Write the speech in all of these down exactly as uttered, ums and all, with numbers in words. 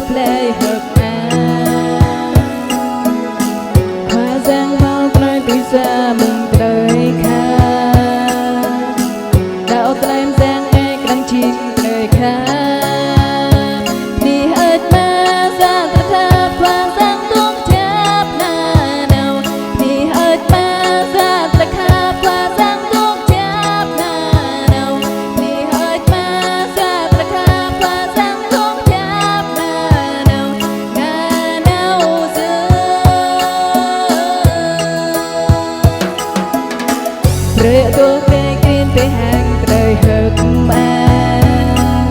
plei hơ̆k mơak. Khua Yang hmâo tơlơi tui jua mơ̆ng tơlơi khăp. Đaŏ tơlơi mơyang Ơi Adai jing tơlơi khăp. Bơni hơơč mơ̆ Yang tơlơi khăp Khua Yang dŏ kơjăp nanao. Bơni hơơč mơ̆ Yang tơlơi khăp Khua Yang dŏ kơjăp nanao. Bơni hơơč mơ̆ Yang tơlơi khăp Khua Yang dŏ kơjăp nanao. Nanao yơh. Brơi dŏ kơ krin pơ̆ hăng tơlơi hơ̆k mơak.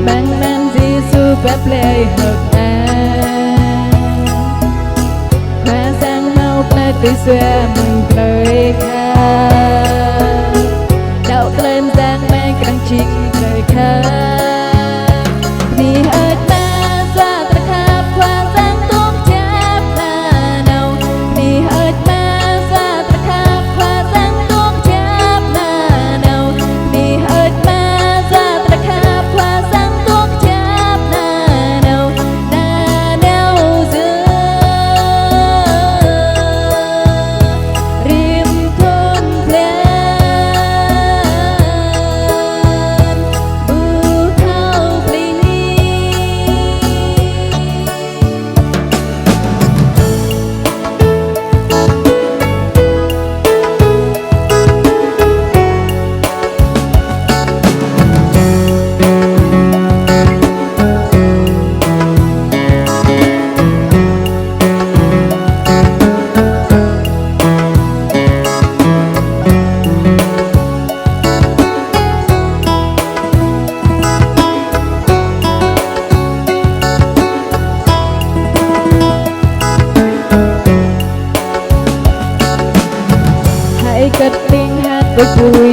Mơ̆ng anăn Yêsu pap plei hơ̆k mơak. Khua Yang hmâo tơlơi tui jua mơ̆ng tơlơi khăp. Đaŏ tơlơi mơyang Ơi Adai jing tơlơi khăp. Bơni hơơč mơ̆ Yang tơlơi khăp Khua Yang dŏ kơjăp nanao. Bơni hơơč mơ̆ Yang tơlơi khăp Khua Yang dŏ kơjăp nanao. Bơni hơơč mơ̆ Yang tơlơi khăp Khua Yang dŏ kơjăp nanao. Nanao yơh. Rĭm thŭn blan ƀu thâo pơplih. Hơ̆k kơtĭng hơ̆k kơkuh